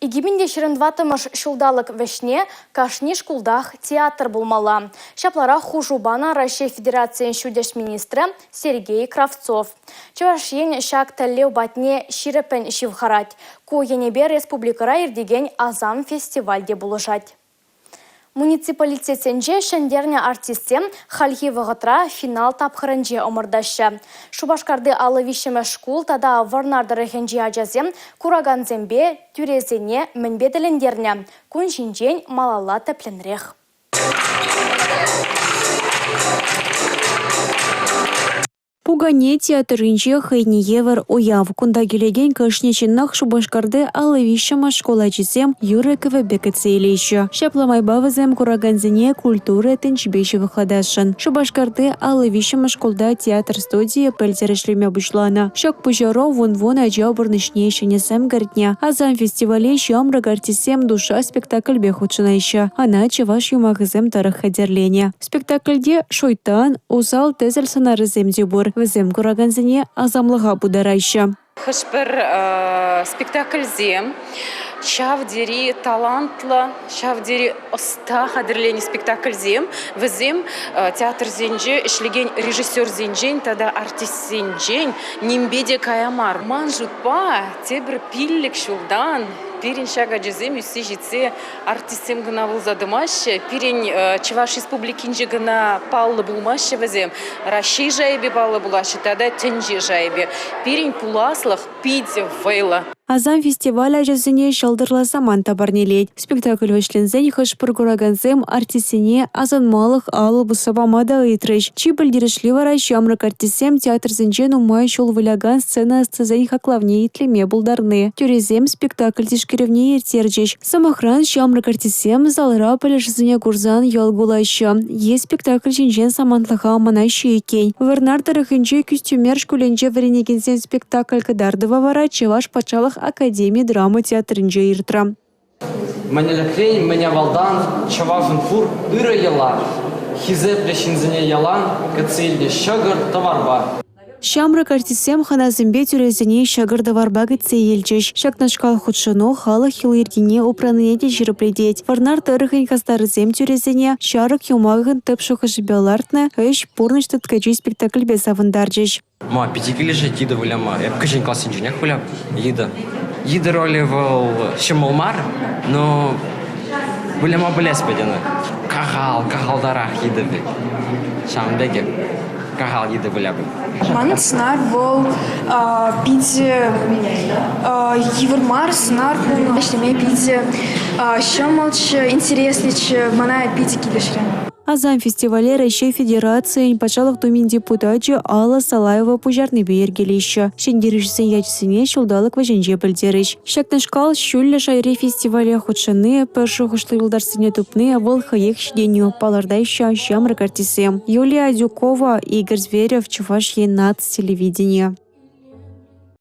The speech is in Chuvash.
2024-мӗш ҫулталӑк вӗҫне кашни шкултах театр пулмалла. Ҫапларах хушу панӑ Раҫҫей Федерацийӗн ҫутӗҫ министрӗ Сергей Кравцов. Чӑваш Ен ҫак тӗллев патне ҫирӗппӗн ҫывхарать. Ку енӗпе республикӑра иртекен «Асам» фестиваль те пулӑшать. Муниципалитетсенче ҫӗнтернӗ артистсем хальхи вӑхӑтра финал тапхӑрӗнче ӑмӑртаҫҫӗ. Шупашкарти 53-мӗш шкул тата Вӑрнар тӑрӑхӗнчи ачасем куракансемпе тӳресене мӗнпе тӗлӗнтернӗ? Кун ҫинчен малалла тӗплӗнрех. Пукане театрӗнче хӑйне евӗр уяв. Кунта килекен кашни ҫыннах Шупашкарти 53-мӗш шкул ачисем юрӑ-кӗвӗпе кӗтсе илеҫҫӗ. Ҫапла майпа вӗсем куракансене культура тӗнчипе ҫывӑхлатасшӑн. Шупашкарти 53-мӗш шкулта театр студийӗ пӗлтӗр ӗҫлеме пуҫланӑ. Ҫак пуҫару вун-вун ача пурнӑҫне ҫӗнӗ сӗм кӗртнӗ. Асам фестивале ҫамрӑк артистсем «Душа» спектакльпе хутшӑнаҫҫӗ. Ӑна чӑваш юмахӗсем тӑрӑх хатӗрленӗ. Спектакльте шуйттан, усал-тӗсел сӑнарӗсем те пур. Вӗсем куракансене асамлӑха путараҫҫӗ. Хӑш-пӗр спектакльсем ҫав тери талантлӑ, ҫав тери ӑста хатӗрленӗ спектакльсем. Вӗсем театрсенче ӗҫлекен режиссерсенчен тата артистсенчен нимпе те кая мар. Ман шутпа, тепӗр 5 ҫултан пирӗн ҫак ачасем ӳссе ҫитсе Артистсем кӑна пулса тӑмаҫҫӗ, пирӗн Чӑваш Республикинче кӑна паллӑ пулмаҫҫӗ вӗсем, Раҫҫей шайӗпе паллӑ пулаҫҫӗ тата тӗнче шайӗпе. Пирӗн пуласлӑх питӗ вӑйлӑ. Асам фестиваль ачасене ҫӑлтӑрлӑ самант та парнелет. Спектакль вӗҫленсен хӑш-пӗр куракансем артистсене асӑнмалӑх алӑ пусса пама та ыйтрӗҫ. Чи пӗлтерӗшли вара ҫамрӑк артистсем театрсенче нумай ҫул вылякан сцена ӑстисен хаклавне итлеме пултарни. Тӳресем спектакль тишкерӗвне ирттерчӗҫ. Сӑмахран, ҫамрӑк артистсем залра пӗлӗшӗсене курсан йӑл кулаҫҫӗ е спектакль ҫинчен самантлӑха манаҫҫӗ иккен. Вӑрнар тӑрӑхӗнчи Кӳстӳмер шкулӗнче вӗренекенсен спектакль кӑтартӑвӗ вара Чӑваш патшалӑх академи драма театрӗнче иртрӗ. Мӗн ӗлӗкрен, мӗн авалтан чӑвашӑн пур ырӑ йӑла. Хисеплӗ ҫынсене ялан кӗтсе илнӗ ҫӑкӑр-тӑварпа. Ҫамрӑк артистсем хӑнасемпе тӳресене ҫӑкӑр-тӑварпа кӗтсе илчӗҫ. Ҫакнашкал хутшӑну халӑх йӑли-йӗркине упранине те ҫирӗплетет. Вӑрнар тӑрӑхӗн хастарӗсем тӳресене «Ҫарӑк юмахӑн тӗп шухӑшӗпе лартнӑ ӗҫ пурнӑҫ тыткӑчи» спектакльпе савӑнтарчӗҫ. Ма питӗ килӗшет йытӑ выляма. Эп кӗҫӗн классенченех выляп йытӑ. Йытӑ ролӗ вӑл ҫӑмӑл мар, но выляма пӗлес пек ӑна. Кахал, кахалтарах йытӑ пек. Ҫавӑн пекех. Кахал йытӑ вылятӑп. Манӑн сӑнар вӑл питӗ йывӑр мар сӑнар пулнӑ. Ӗҫлеме питӗ ҫӑмӑлччӗ, интереслӗччӗ, мана питӗ килӗшрӗ. Асам фестивале Раҫҫей Федерацийӗн Патшалӑх Думин депутачӗ Алла Салаева пуҫарнипе йӗркелеҫҫӗ. Ҫӗнтерӳҫӗсен ячӗсене ҫулталӑк вӗҫӗнче пӗлтерӗҫ. Ҫакнашкал ҫӳллӗ шайри фестивале хутшӑнни, пӗр шухӑшлӑ юлташсене тупни вӑл хӑех ҫитӗнӳ, палӑртаҫҫӗ ҫамрӑк артистсем. Юлия Адюкова, Игорь Зверев, Чӑваш Ен наци телевиденийӗ.